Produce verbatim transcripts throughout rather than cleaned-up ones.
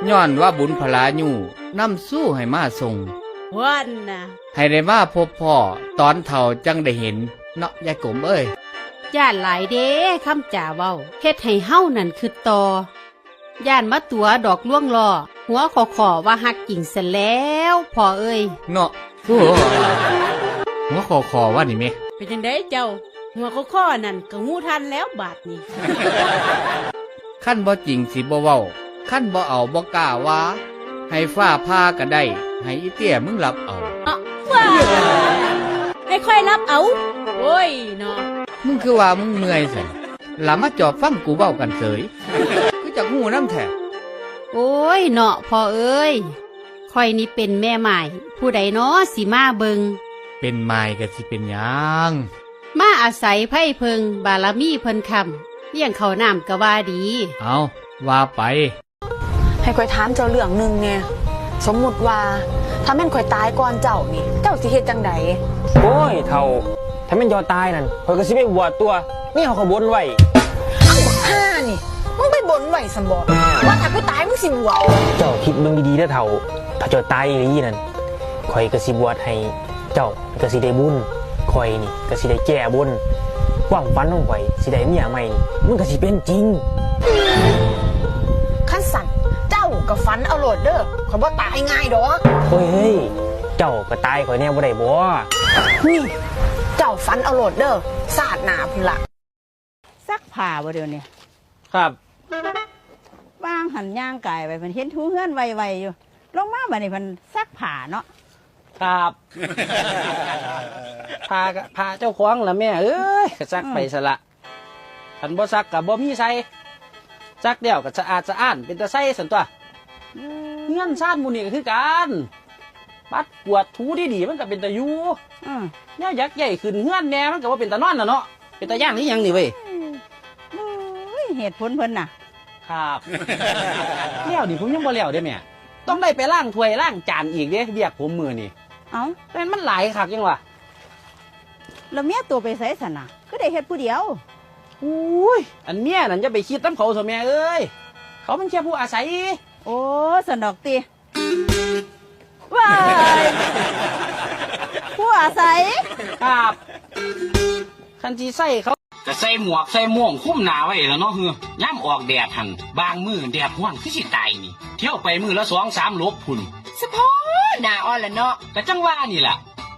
ย้อนว่าบุญพลายูนำสู่ให้มาส่ง วันน่ะ ให้ได้มาพบพ้อตอนเฒ่าจั่งได้เห็น เนาะยายกลมเอ้ย ย้านหลายเด้ คำจ๋าเว้า เฮ็ดให้เฮานั่นคิดต่อ ย้านมาตั๋วดอกลวงล้อ หัวข้อๆ ว่าฮักจริงซะแล้ว พ่อเอ้ย เนาะ โอ้ หัวข้อๆ ว่านี่แม่ เป็นจั่งใดเจ้า หัวข้อๆ นั่นก็ฮู้ทันแล้วบาดนี้ คันบ่จริงสิบ่เว้า คันบ่เอาบ่กล้าว่า ให้ฟ้าผ่าก็ได้ ให้อีเตี้ยมึงรับเอา เนาะ ว้า ให้ข้อยรับเอา โอ้ยเนาะ มึงคือว่ามึงเมื่อยซั่น ล่ะมาจอบฟังกูเว้ากันเสย คือจักฮู้นำแท้ โอ้ยเนาะพ่อเอ้ย ข้อยนี่เป็นแม่ม่าย ผู้ใดน้อสิมาเบิ่ง เป็นม่ายก็สิเป็นหยัง มาอาศัยไผเพิ่งบารมีเพิ่นค้ำ เลี้ยงข้าวน้ำก็ว่าดี เอา ว่าไป ให้ข้อยถามเจ้าเรื่องหนึ่งแหน่ สมมุติว่า ถ้าแม่นข้อยตายก่อนเจ้านี่ เจ้าสิเฮ็ดจั่งใด โอ้ย เฒ่า ถ้าแม่นเจ้าตายนั่น ข้อยก็สิไปบวชตั่ว แนวข้อยบนไว้ เอ้า บักห่านี่ มึงไปบนไว้ซั่นบ่ ว่าถ้ากูตายมึงสิบวช เจ้าคิดเบิ่งดีๆ เด้อเฒ่า ถ้าเจ้าตายอีหลีนั่น ข้อยก็สิบวชให้เจ้า ก็สิได้บุญ ข้อยนี่ก็สิได้แก้บน ความฝันของข้อยสิได้เมียใหม่นี่ มันก็สิเป็นจริง คันซั่น เจ้าก็ฝันเอาโลดเด้อ ข้อยบ่ตายง่ายดอก โอ้ย เฮ้ย เจ้าก็ตายข้อยแหน่บ่ได้บ่ นี่ เจ้าฝันเอาโลดเด้อ ชาติหน้าพุ้นล่ะ ซักผ้าบ่เดี๋ยวนี้ ครับ ว่างหั้นย่างกายไป เพิ่นเห็นถูเฮือนไวๆอยู่ ลงมาบัดนี้เพิ่นซักผ้าเนาะ ครับ ผ้าก็ผ้าเจ้าของล่ะแม่เอ้ย ก็ซักไป อืม ซะละ คันบ่ซักก็บ่มีใส่ ซักแล้วก็สะอาดสะอ้าน เป็นตาใส่ซั่นตั่ว อืม เฮือนซานหมู่นี้ก็คือกัน ปัดกวาดถูดีๆ มันก็เป็นตาอยู่ อืม แนวอยากใหญ่ขึ้นเฮือนแหน่ มันก็บ่เป็นตานอนน่ะเนาะ เป็นตาย้านอีหยังนี่เว้ย อืม โอ้ย เหตุผลเพิ่นน่ะ ครับ แล้วนี่ผมยังบ่แล้วเด้แม่ ต้องได้ไปล้างถ้วยล้างจานอีกเด้ เวียกผมมื้อนี่ เอ้า แต่มันหลายคักจังวะ แล้วเมียตัวไปไสซั่นน่ะ คือได้เฮ็ดผู้เดียว อุ้ย อันเมียนั่นอย่าไปคิดนำเขาเถาะแม่เอ้ย เขามันแค่ผู้อาศัย โอ้ ซั่นดอกติ ว้าย ผู้อาศัย ครับ คันสิใส่เขา ก็ใส่หมวกใส่โม่งคลุมหน้าไว้ล่ะเนาะ เฮือ ยามออกแดดหั่น บางมื้อแดดร้อนคือสิตายนี่ เที่ยวไปมื้อละสองสามหลบพุ้น สะโพหน้าอ่อนล่ะเนาะ ก็จั่งว่านี่ล่ะ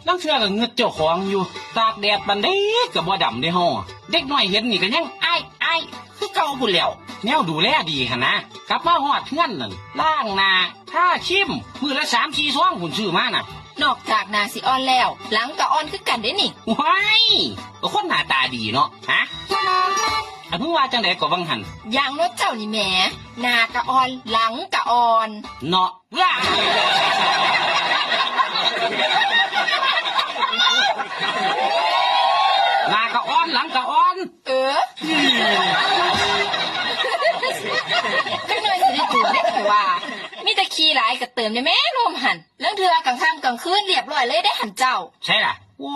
ลางเทื่อก็งึดเจ้าของอยู่ ตากแดดปานใดก็บ่ดำเด้เฮา เด็กน้อยเห็นนี่ก็ยังอ้ายๆ คือเก่าพู้นแหล้ว แนวดูแลดีหั่นนะ กลับมาฮอดเฮือนนั่น ล้างหน้า ทาครีม มื้อละสามสี่ซองพู้นซื้อมาน่ะ นอกจากหน้าสิอ่อนแล้ว หลังก็อ่อนคือกันเด้นี่ ว้าย ก็คนหน้าตาดีเนาะ ฮะ อันมึงว่าจั่งใดก็ว่าหั่น อย่างเนาะเจ้านี่แหม หน้าก็อ่อน หลังก็อ่อน เนาะ ว้า หน้าก็อ่อน หลังก็อ่อน เออ จักหน่อยสิได้จูบได้ข่อยว่า มีแต่ขี้หลายก็เติมได้แหมนมหั่น ลางเทื่อกลางค่ำกลางคืนเรียบร้อยเลยเด้หั่นเจ้า ใช่ล่ะ โอ้